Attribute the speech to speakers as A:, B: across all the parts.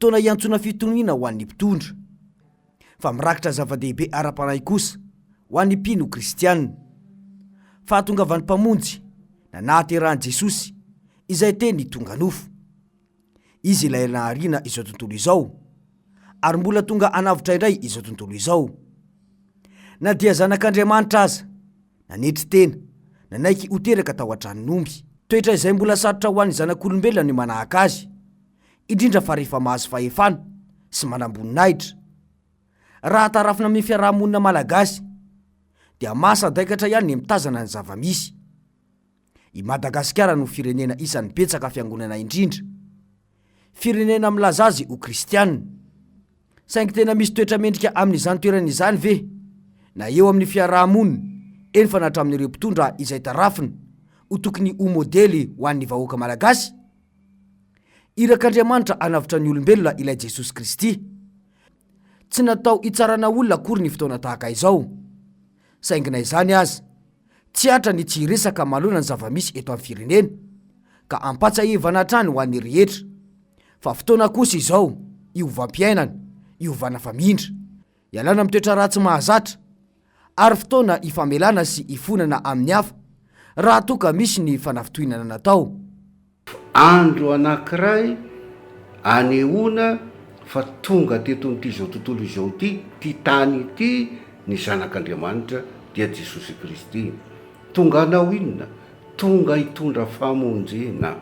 A: Fotoana hiantsoana fitoniana ho an'ny mpitondra, fa mirakitra zava-dehibe ara-panahy kosa ho an'ny mpino kristiana. Fahatongavan'ny Mpamonjy na nahaterahan'i Jesosy, izay Teny tonga nofo. Izy ilay nahariana izao tontolo izao, ary mbola tonga hanavotra indray izao tontolo izao. Na dia Zanak'Andriamanitra aza, nanetry tena, nanaiky ho teraka tao an-tranon'omby. Toetra izay mbola sarotra ho an'ny zanak'olombelona ny manahaka azy, indrindra fa rehefa mahazo fahefana sy manam-boninahitra. Raha tarafina amin'ny fiaraha-monina malagasy, dia mahasadaikatra ihany ny mitazana ny zava-misy. I Madagasikara no firenena isan'ny betsaka fiangonana indrindra. Firenena milaza azy ho kristiana. Saingy tena misy toetra mendrika amin'izany toerana izany ve? Na eo amin'ny fiaraha-monina, eny fa na hatramin'ireo mpitondra izay tarafina ho tokony ho modely ho an'ny vahoaka malagasy? Irak'Andriamanitra hanavotra ny olombelona ilay Jesosy Kristy. Tsy natao hitsarana olona akory ny fotoana tahaka izao. Saingy na izany aza, tsy hatra ny tsy hiresaka manoloana ny zava-misy eto amin'ny firenena, ka ampatsiahivana hatrany ho an'ny rehetra, fa fotoana kosa izao hiovam-piainana, hiovana famindra, hialana amin'ny toetra ratsy mahazatra, ary fotoana hifamelana sy hifonana amin'ny hafa raha toa ka misy ny fanafintohinana natao.
B: Andro anankiray anehoana fa tonga teto amin'ity izao tontolo izao ity, ity tany ity, ny Zanak'Andriamanitra, dia Jesosy Kristy. Tonga hanao inona? Tonga hitondra famonjena.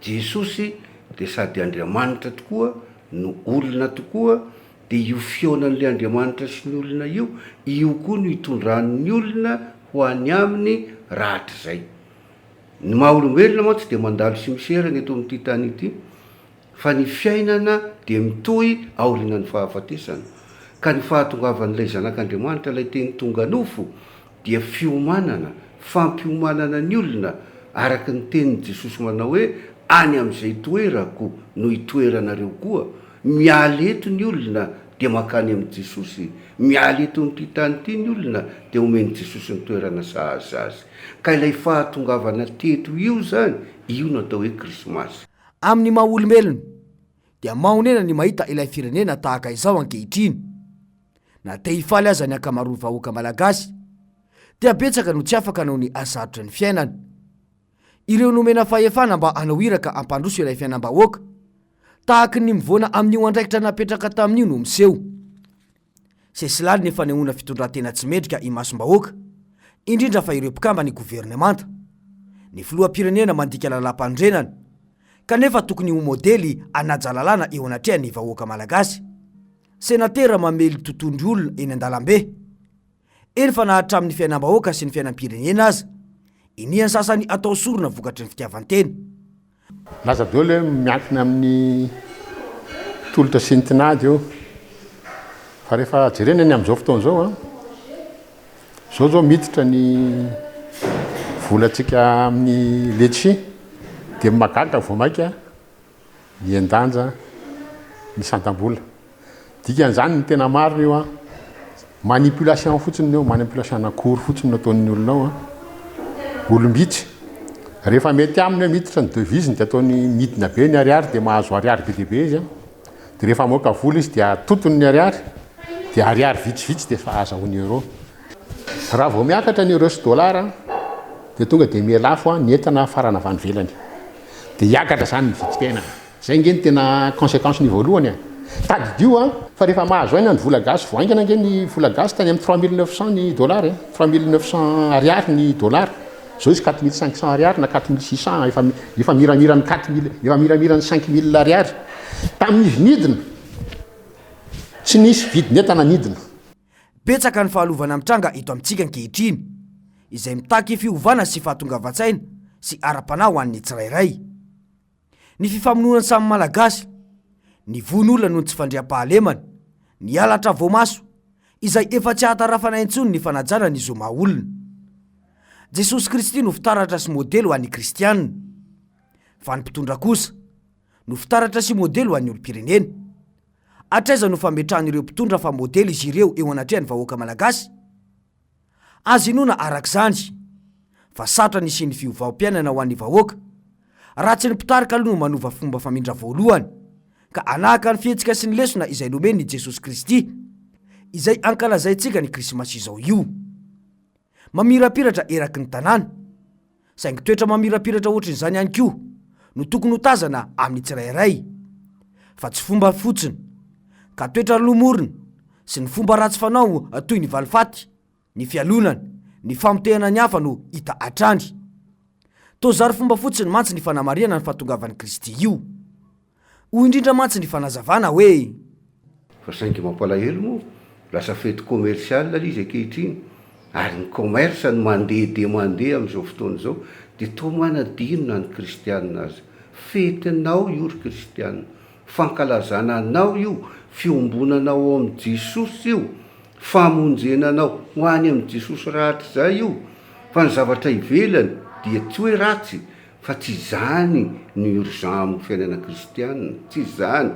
B: Jesosy dia sady Andriamanitra tokoa no olona tokoa, dia io fihaonan'ilay Andriamanitra sy ny olona io, io koa no hitondran'ny olona ho any Aminy rahatrizay. Ny maha olombelona mantsy dia mandalo sy miserana eto amin'ity tany ity, fa ny fiainana dia mitohy aorianan'ny fahafatesana. Ka ny fahatongavan'ilay Zanak'Andriamanitra, ilay Teny tonga nofo, dia fiomanana, fampiomanana ny olona, araka ny tenin'i Jesosy manao hoe, Any amin'izay toerako no hitoeranareo koa. Miala eto ny olona dia mankany amin'i Jesosy. Miala eto amin'ity tany ity ny olona dia omen'i Jesosy ny toerana sahaza azy. Ka ilay fahatongavana teto io izany, io no atao hoe Krismasy.
A: Amin'ny maha olombelona dia mahonena ny mahita ilay firenena tahaka izao ankehitriny. Na te hifaly aza ny ankamaroan'ny vahoaka malagasy dia betsaka no tsy afaka noho ny hasarotry ny fiainana. Ireo nomena fahefana mba hanao iraka hampandroso ilay fiainam-bahoaka, tahaky ny mivoana amin'io andraikitra napetraka tamin'io no miseho. Sesilany ny fanehoana fitondran-tena tsy mendrika imasom-bahoaka, indrindra fa ireo mpikamban'ny governemanta. Ny filoham-pirenena mandika lalàmpanorenana, kanefa tokony ho modely hanaja lalàna eo anatrehan'ny vahoaka malagasy. Senatera mamely totohondry olona eny an-dalambe. Eny fa na hatramin'ny fiainam-bahoaka sy ny fiainam-pirenena aza, inian'ny sasany atao sorona vokatry ny fitiavan-tena.
C: Laza daholo hoe miankina amin'ny tolotra sy ny tinady io. Fa rehefa jerena ny amin'izao fotoana izao an, izao izao miditra ny volantsika amin'ny letchi dia mahagaga vao mainka mihen-danja ny sandam-bola. Dikan'izany ny tena marina io an, manipulation fotsiny io, manipulation ana-cours fotsiny no ataon'ny olona ao an, olom-bitsy. Rehefa mety aminy hoe miditra ny devise-ny dia ataony midina be ny ariary dia mahazo ariary be dia be izy an, dia rehefa hamoaka vola izy dia atotony ny ariary dia ariary vitsivitsy dia efa azahoany euro. Raha vao miakatra ny euro sy dollar dia tonga dia miha-lafo ny entana hafarana avy any ivelany. Dia hiakatra izany ny vidim-piainana. Izay ange no tena consequence-ny voalohany e. Tadidio an, fa rehefa mahazo aina ny vola gasy, vao haingana ange ny vola gasy tany amin'ny 3900 ny dollar e, 3900 ariary ny dollar. Izao izy 4500 ariary na 4600, efa efa miramira ny 4000, efa miramira ny 5000 ariary. Tamin'izy nidina, tsy nisy vidin'entana nidina.
A: Betsaka ny fahalovana mitranga eto amintsika ankehitriny, izay mitaky fiovana sy fahatongavan-tsaina sy ara-panahy ho an'ny tsirairay. Ny fifamonoana samy Malagasy, ny vono olona noho ny tsy fandriampahalemana, ny halatra voamaso, izay efa tsy ahatarafana intsony ny fanajana ny zo maha olona. Jesosy Kristy no fitaratra sy modely ho an'ny kristiana, fa ny mpitondra kosa no fitaratra sy modely ho an'ny olom-pirenena. Hatraiza no fametrahan'ireo mpitondra fa modely izy ireo eo anatrehan'ny vahoaka malagasy? Azo inoana araka izany fa sarotra ny hisian'ny fiovam-piainana ho an'ny vahoaka raha tsy ny mpitarika aloha no manova fomba famindra voalohany. Ka hanahaka ny fihetsika sy ny lesona izay nomen' i Jesosy Kristy, izay ankalazaintsika ny Krismasy izao io. Mamirapiratra eraky ny tanàna. Saingy toetra mamirapiratra ohatrin'izany ihany koa no tokony ho tazana amin'ny tsirairay, fa tsy fomba fotsiny, ka toetra lomorina sy ny fomba ratsy fanao toy ny valifaty, ny fialonana, ny famotehana ny hafa no hita hatrany. Toa zary fomba fotsiny mantsy ny fanamarihana ny fahatongavan'i Kristy io. Hoy indrindra mantsy ny fanazavana hoe.
B: Fa saingy mampalahelo moa, lasa fety commercial ilay izy ankehitriny, ary ny commerce no mandeha dia mandeha amin'izao fotoana izao, dia toa manadino na ny kristianina aza. Fetinao io ry kristianina, fankalazana anao io, fiombonanao ao amin'i Jesosy io, famonjena anao ho any amin'i Jesosy rahatrizay io, fa ny zavatra ivelany dia tsy hoe ratsy Fa tsy izany no urgent amin'ny fiainana kristiana, tsy izany.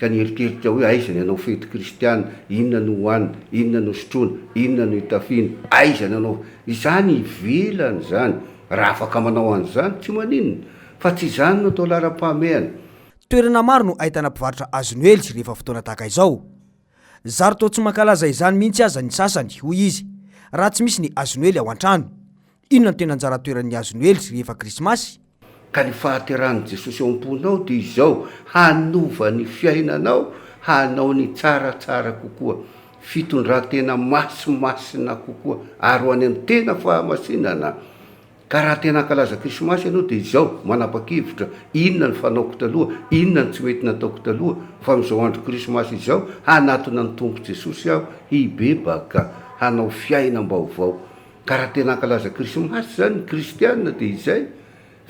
B: Ka ny eritreritra hoe aiza ny hanao fety kristiana, inona no hohanina, inona no sotroina, inona no hitafiana, aiza ny hanao, izany ivelany izany, raha afaka manao an'izany tsy maninona, fa tsy izany no atao laharam-pahamehana.
A: Toerana maro no ahitana mpivarotra hazo noely rehefa fotoana tahaka izao. Zary toa tsy mankalaza izany mihitsy aza ny sasany, hoy izy, raha tsy misy ny hazo noely ao an-trano. Inona no tena anjara toeran'ny hazo noely rehefa Krismasy?
B: Ka ny fahaterahan'i Jesosy ao am-ponao dia izao, hanova ny fiainanao, hanao ny tsaratsara kokoa, fitondran-tena masimasina kokoa, ary ho any amin'ny tena fahamasinana. Ka raha tena hankalaza Krismasy ianao dia izao, manapa-kevitra, inona ny fanaoko taloha, inona ny tsy mety nataoko taloha, fa amin'izao andro Krismasy izao, hanatona ny Tompo Jesosy aho, hibebaka, hanao fiainam-baovao. Ka raha tena hankalaza Krismasy izany ny kristiana dia izay,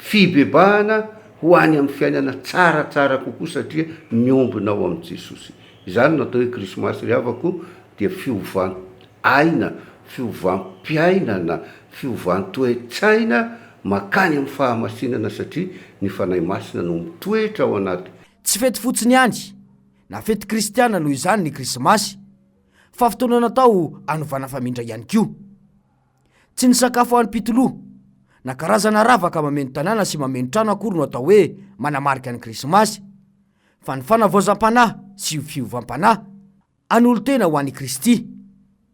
B: fibebahana ho any amin'ny fiainana tsaratsara kokoa satria miombona ao amin'i Jesosy. Izany no atao hoe Krismasy ry havako dia fiovan aina, fiovam-piainana, fiovan-toe-tsaina makany amin'ny fahamasinana satria ny Fanahy Masina no mitoetra ao anaty.
A: Tsy fety fotsiny ihany, na fety kristiana noho izany ny Krismasy, fa fotoana natao hanovana famindra ihany koa. Tsy ny sakafo hanim-pitoloha, na karazana ravaka mameno tanàna sy mameno trano akory no atao hoe manamarika ny Krismasy, fa ny fanavaozam-panahy sy fiovam-panahy. Hanolo-tena ho an'i Kristy,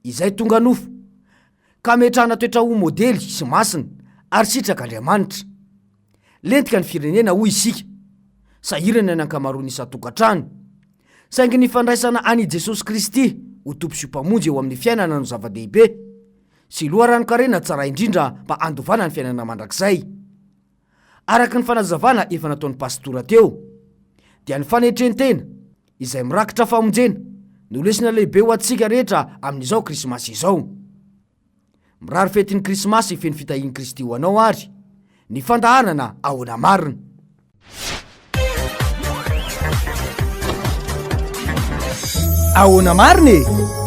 A: izay tonga nofo, ka hametrahana toetra ho modely sy masina ary sitrak'Andriamanitra. Lentika ny firenena hoy isika, sahirana ny ankamaroan'ny isan-tokantrano. Saingy ny fandraisana an'i Jesosy Kristy ho Tompo sy Mpamonjy eo amin'ny fiainana no zava-dehibe, sy loharanon-karena tsara indrindra mba handovana ny fiainana mandrakizay. Araka ny fanazavana efa nataon'ny Pastora teo, dia ny fanetren-tena, izay mirakitra famonjena, no lesona lehibe ho antsika rehetra amin'izao Krismasy izao. Mirary fetin'ny Krismasy feno fitahian'i Kristy ho anao ary ny fandaharana Ahoana Marina.
D: Ahoana marina e?